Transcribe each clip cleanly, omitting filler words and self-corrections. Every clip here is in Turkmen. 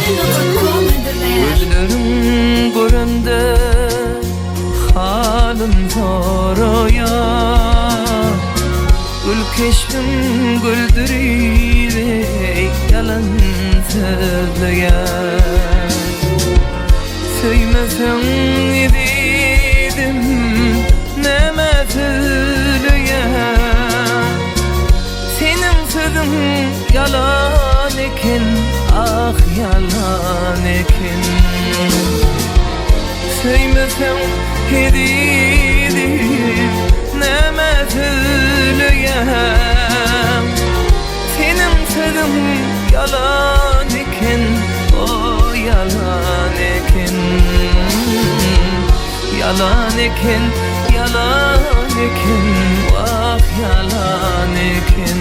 Gmail.com hödürleýär. Gözleriň görende halym soraýar Gül keşbim güldürip eý ýalan sözleýär Söýmeseň ezizim nämä söýleýär Seniň sözüň ýalan eken ah ýalan eken Söýmeseň ezizim nämä söýleýäň Seniň sözüň ýalan eken o ýalan eken Ýalan eken ýalan eken wah ýalan eken.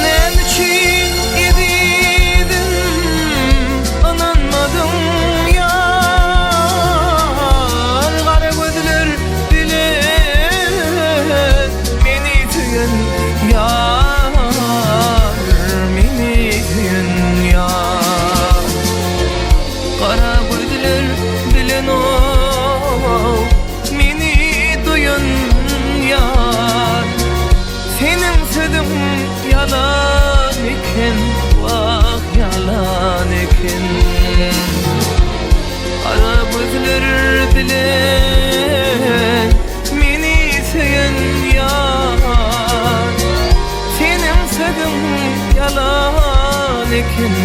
Näme üçin ezizim ynanmadyň ýar Gara gözler bilen meni söýen ýar Meni söýen ýar Gara gözler bilen ow meni duýan ýar Seniň sözüň ýalan eken wah ýalan eken Gara gözler bilen meni söýen ýar Seniň sözüň ýalan eken.